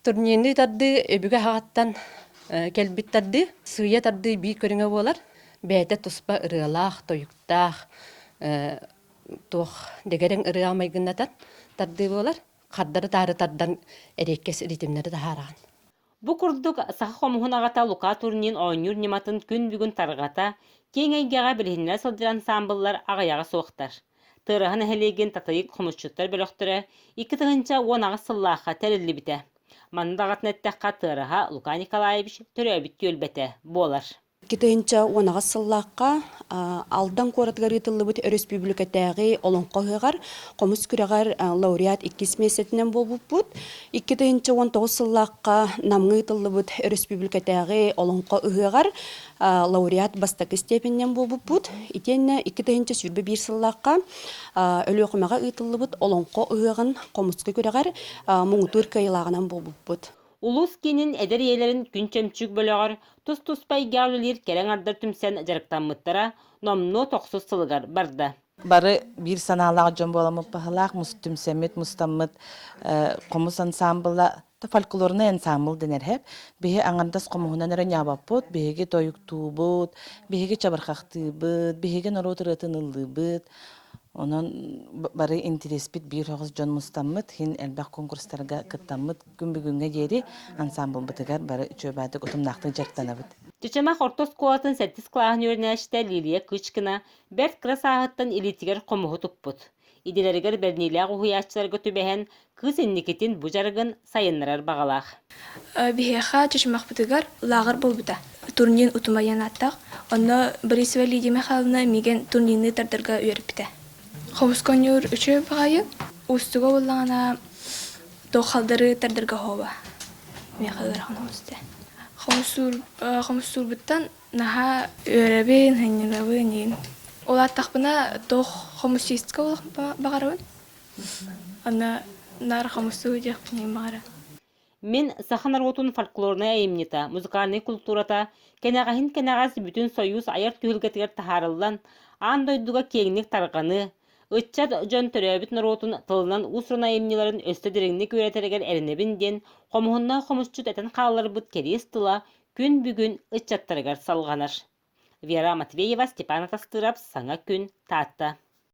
Турнирны тардыы өбүгэ аҕаттан кэлбит тардыы, сыыйа тардыы биир көрүҥэ буолар. Бэйэтэ туспа ырыалаах, тойуктаах, туох дэгэрэҥ ырыаҕа майгыннатан тардыы буолар. Хардары-таары тардан эриэккэс ритмнэри таһаараҕын. Бу курдук саха хомуһун аҕата Лука Турнин оонньуур ньыматын күн бүгүн тарҕата, киэҥ эйгэҕэ билиһиннэрэ сылдьар ансаамбыллар аҕыйаҕа суохтар. Тыараһа нэһилиэгин Татыйык хомусчуттар бөлөхтөрө 2018 сыллаахха тэриллибитэ. Манна даҕатан эттэххэ, Тыараһа Лука Николаевич төрөөбүт түөлбэтэ буолар. 2018 сыллаахха Алдан куоратыгар ыытыллыбыт өрөспүүбүлүкэтээҕи Олоҥхо ыһыаҕар хомус күрэҕэр лауреат иккис миэстэтинэн буолбуппут. 2019 сыллаахха Намҥа ыытыллыбыт өрөспүүбүлүкэтээҕи Олоҥхо ыһыаҕар лауреат бастакы степенинэн буолбуппут. Итиэннэ 2021 сыллаахха Өлүөхүмэҕэ ыытыллыбыт Олоҥхо ыһыаҕын хомуска күрэҕэр муҥутуур кыайыылааҕынан буолбуппут. Улуус киинин эдэр ийэлэрин Күн Чөмчүүк бөлөҕөр тус-туспа эйгэҕэ үлэлиир кэрэ аҥардар түмсэн дьарыктаммыттара номнуо тохсус сылыгар барда. Бары биир санаалаах дьон буоламмыт баһылаах, түмсэммит, мустаммыт хомус ансаамбыла фольклорнай ансаамбыл дэнэр һэп. Биһи аҥардас хомуһунан эрэ ньаабаппыт, биһиги тойуктуубут, биһиги чабырҕахтыыбыт, биһиги норуот ырыатын ыллыыбыт. Онон бары интириэспит биир оҕус дьон мустаммыт, иһин элбэх конкурстарга кыттаммыт күн бүгүҥҥэ диэри ансаамбылбытыгар бары үчүгэйдик утумнаахтык дьарыктанабыт. Чычымах орто оскуолатын сэттис кылааһын үөрэнээччитэ Лилия Кычкина бэрт кыра сааһыттан илиитигэр хомуһу туппут. Идэлэригэр бэриниилээх уһуйааччыларга түбэһэн, кыыс инникитин бу дьарыгын сайыннарар баҕалаах. Биһиэхэ Чычымахпытыгар лааҕыр буолбута. Турнин утумайан ааттаах. Онно Борисова Лидия Михайловна миигин турнины тардарга үөрэппитэ. Хомуска оонньуур үчүгэй баҕайы. Уустуга буоллаҕына туох халдары тардарга оһуоба. Миэхэ ыарахан оҕус этэ. Хомустуурбуттан наһаа үөрэбин, сынньанабын иин. Улааттахпына туох хомусистка буолуох баҕарабын. Аны наар хомустуу диэхпин баҕара. Мин саха норуотун фольклорнай айымньыта, музыкальнай култуурата кэнэҕэһин кэнэҕэс бүтүн Сойуус айар түһүлгэтигэр таһаарыллан, аан дойдуга киэҥник тарҕаныы, ыччат дьон төрөөбүт норуотун тылынан уус-уран айымньыларын өссө дириҥник үөрэтэригэр эрэнэбин диэн хомуһуннаах хомусчут этэн хаалларбыт кэриэс тыла күн бүгүн ыччаттарыгар салҕанар. Вера Матвеева, Степан Атастыров, Саҥа күн, Таатта.